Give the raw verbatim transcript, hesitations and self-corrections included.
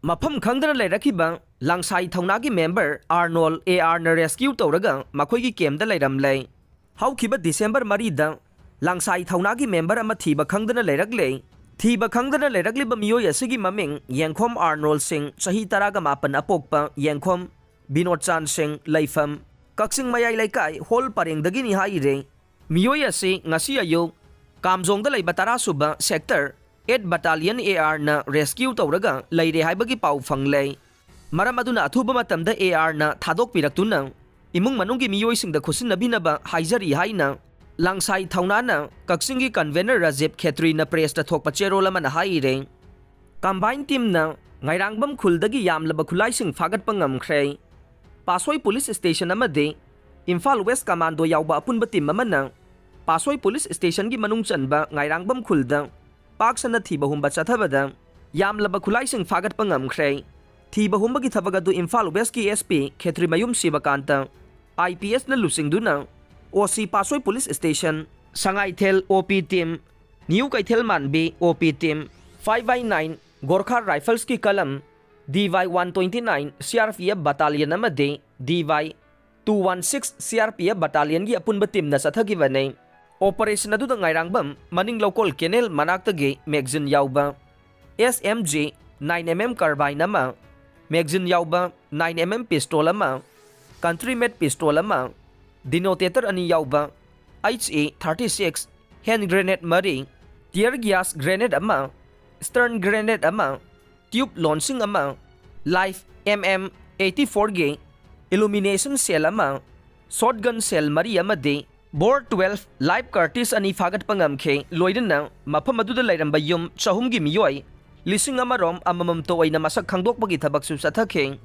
ꯃꯐꯝ ꯈꯪꯗꯅ ꯂꯩꯔꯛꯈꯤꯕ ꯂꯥꯡꯁꯥꯏ ꯊꯧꯅꯥꯒꯤ ꯃꯦꯝꯕꯔ ꯑꯥꯔꯅꯣꯜ ꯑꯦ ꯑꯥꯔꯅ ꯔꯦꯁꯀ꯭ꯌꯨ ꯇꯧꯔꯒ ꯃꯈꯣꯏꯒꯤ ꯀꯦꯝꯗ ꯂꯩꯔꯝꯂꯦ꯫ ꯍꯧꯈꯤꯕ ꯗꯤꯁꯦꯝꯕꯔ ꯃꯔꯤꯗ ꯂꯥꯡꯁꯥꯏ ꯊꯧꯅꯥꯒꯤ ꯃꯦꯝꯕꯔ ꯑꯃ ꯊꯤꯕ ꯈꯪꯗꯅ ꯂꯩꯔꯛꯂꯦ꯫ ꯊꯤꯕ ꯈꯪꯗꯅ ꯂꯩꯔꯛꯂꯤꯕ ꯃꯤꯑꯣꯏ ꯑꯁꯤꯒꯤ ꯃꯃꯤꯡ ꯌꯦꯡꯈꯣꯝ ꯑꯥꯔꯅꯣꯜ ꯁꯤꯡ, ꯆꯍꯤ ꯇꯔꯥꯒ ꯃꯥꯄꯟ, ꯑꯄꯣꯛꯄ ꯌꯦꯡꯈꯣꯝ ꯕꯤꯅꯣꯗ ꯆꯥꯟ ꯁꯤꯡ, ꯂꯩꯐꯝ ꯀꯛꯆꯤꯡ ꯃꯌꯥꯏ ꯂꯩꯀꯥꯏ ꯍꯣꯜ ꯄꯔꯦꯡꯗꯒꯤꯅꯤ ꯍꯥꯏꯔꯦ꯫ ꯃꯤꯑꯣꯏ ꯑꯁꯤ ꯉꯁꯤ ꯑꯌꯨꯛ ꯀꯥꯝꯖꯣꯡꯗ ꯂꯩꯕ ꯇꯔꯥ ꯁꯨꯕ ꯁꯦꯛꯇꯔ ꯑꯦꯠ ꯕꯇꯥꯂꯤꯌꯟ ꯑꯦ ꯑꯥꯔꯅ ꯔꯦꯁꯀ꯭ꯌꯨ ꯇꯧꯔꯒ ꯂꯩꯔꯦ ꯍꯥꯏꯕꯒꯤ ꯄꯥꯎ ꯐꯪꯂꯦ꯫ ꯃꯔꯝ ꯑꯗꯨꯅ ꯑꯊꯨꯕ ꯃꯇꯝꯗ ꯑꯦ ꯑꯥꯔꯅ ꯊꯥꯗꯣꯛꯄꯤꯔꯛꯇꯨꯅ ꯏꯃꯨꯡ ꯃꯅꯨꯡꯒꯤ ꯃꯤꯑꯣꯏꯁꯤꯡꯗ ꯈꯨꯠꯁꯤꯟꯅꯕꯤꯅꯕ ꯍꯥꯏꯖꯔꯤ ꯍꯥꯏꯅ ꯂꯥꯡꯁꯥꯏ ꯊꯧꯅꯥꯅ ꯀꯛꯆꯤꯡꯒꯤ ꯀꯟꯚꯦꯅꯔ ꯔꯥꯖꯤꯕ ꯈꯦꯇ꯭ꯔꯤꯅ ꯄ꯭ꯔꯦꯁꯇ ꯊꯣꯛꯄ ꯆꯦꯔꯣꯜ ꯑꯃꯅ ꯍꯥꯏꯔꯦ꯫ ꯀꯝꯕꯥꯏꯟ ꯇꯤꯝꯅ ꯉꯥꯏꯔꯥꯡꯕꯝ ꯈꯨꯜꯗꯒꯤ ꯌꯥꯝꯂꯕ ꯈꯨꯠꯂꯥꯏꯁꯤꯡ ꯐꯥꯒꯠꯄ ꯉꯝꯈ꯭ꯔꯦ꯫ ꯄꯥꯠꯁꯣꯏ ꯄꯨꯂꯤꯁ ꯁ꯭ꯇꯦꯁꯟ ꯑꯃꯗꯤ ꯏꯝꯐꯥꯜ ꯋꯦꯁ ꯀꯃꯥꯟꯗꯣ ꯌꯥꯎꯕ ꯑꯄꯨꯟꯕ ꯇꯤꯝ ꯑꯃꯅ ꯄꯥꯠꯁꯣꯏ ꯄꯨꯂꯤꯁ ꯁ꯭ꯇꯦꯁꯟꯒꯤ ꯃꯅꯨꯡ ꯆꯟꯕ ꯉꯥꯏꯔꯥꯡꯕꯝ ꯈꯨꯜꯗ ꯄꯥꯛ ꯁꯟꯅ ꯊꯤꯕ ꯍꯨꯝꯕ ꯆꯠꯊꯕꯗ ꯌꯥꯝꯂꯕ ꯈꯨꯠꯂꯥꯏꯁꯤꯡ ꯐꯥꯒꯠꯄ ꯉꯝꯈ꯭ꯔꯦ꯫ ꯊꯤꯕ ꯍꯨꯝꯕꯒꯤ ꯊꯕꯛ ꯑꯗꯨ ꯏꯝꯐꯥꯜ ꯋꯦꯁꯀꯤ S P Khetrimayum ꯁꯤꯕꯀꯥꯟꯇ, I P ꯑꯦꯁꯅ ꯂꯨꯆꯤꯡꯗꯨꯅ ꯑꯣ ꯁꯤ ꯄꯥꯠꯁꯣꯏ ꯄꯨꯂꯤꯁ ꯁ꯭ꯇꯦꯁꯟ, ꯁꯉꯥꯏꯊꯦꯜ ꯑꯣ P team, new Keithelmanbi O P team, five by nine Gorkha ꯔꯥꯏꯐꯜꯁꯀꯤ column, D Y one twenty nine C R P F battalion ꯑꯃꯗꯤ D Y two one six C R P F ꯕꯇꯥꯂꯤꯌꯟꯒꯤ ꯑꯄꯨꯟꯕ ꯇꯤꯝꯅ ꯆꯠꯊꯈꯤꯕꯅꯤ꯫ Operation ꯑꯗꯨꯗ ꯉꯥꯏꯔꯥꯡꯕꯝ ꯃꯅꯤꯡ ꯂꯧꯀꯣꯜ canal ꯃꯅꯥꯛꯇꯒꯤ magazine ꯌꯥꯎꯕ S M G nine M M carbine ꯑꯃ, ꯃꯦꯒꯖꯤꯟ ꯌꯥꯎꯕ ꯅꯥꯏꯟ ꯑꯦꯝ ꯑꯦꯝ ꯄꯤꯁꯇꯣꯜ ꯑꯃ, ꯀꯟꯇ꯭ꯔꯤ ꯃꯦꯠ ꯄꯤꯁꯇꯣꯜ ꯑꯃ, ꯗꯤꯅꯣꯇꯦꯇꯔ ꯑꯅꯤ ꯌꯥꯎꯕ H E thirty six hand grenade ꯃꯔꯤ, ꯇꯤꯌꯔ ꯒ꯭ꯌꯥꯁ ꯒ꯭ꯔꯦꯅꯦꯗ ꯑꯃ, ꯁ꯭ꯇꯔꯟ ꯒ꯭ꯔꯦꯅꯦꯗ ꯑꯃ, ꯇ꯭ꯌꯨꯕ ꯂꯣꯟꯁꯤꯡ ꯑꯃ, ꯂꯥꯏꯐ ꯑꯦꯝ ꯑꯦꯝ ꯑꯩꯠꯇꯤ ꯐꯣꯔꯒꯤ ꯏꯂꯨꯃꯤꯅꯦꯁꯟ ꯁꯦꯜ ꯑꯃ, ꯁꯣꯠꯒꯟ ꯁꯦꯜ ꯃꯔꯤ ꯑꯃꯗꯤ ꯕꯣꯔ ꯇꯨꯋꯦꯜꯐ ꯂꯥꯏꯐ ꯀꯥꯔꯇ꯭ꯔꯤꯖ ꯑꯅꯤ ꯐꯥꯒꯠꯄ ꯉꯝꯈꯤ꯫ ꯂꯣꯏꯅꯅ ꯃꯐꯝ ꯑꯗꯨꯗ ꯂꯩꯔꯝꯕ ꯌꯨꯝ ꯆꯍꯨꯝꯒꯤ ꯃꯤꯑꯣꯏ ꯂꯤꯁꯤꯡ ꯑꯃꯔꯣꯝ ꯑꯃꯃꯝꯇ ꯑꯣꯏꯅ ꯃꯁꯛ ꯈꯪꯗꯣꯛꯄꯒꯤ ꯊꯕꯛꯁꯨ ꯆꯠꯊꯈꯤ꯫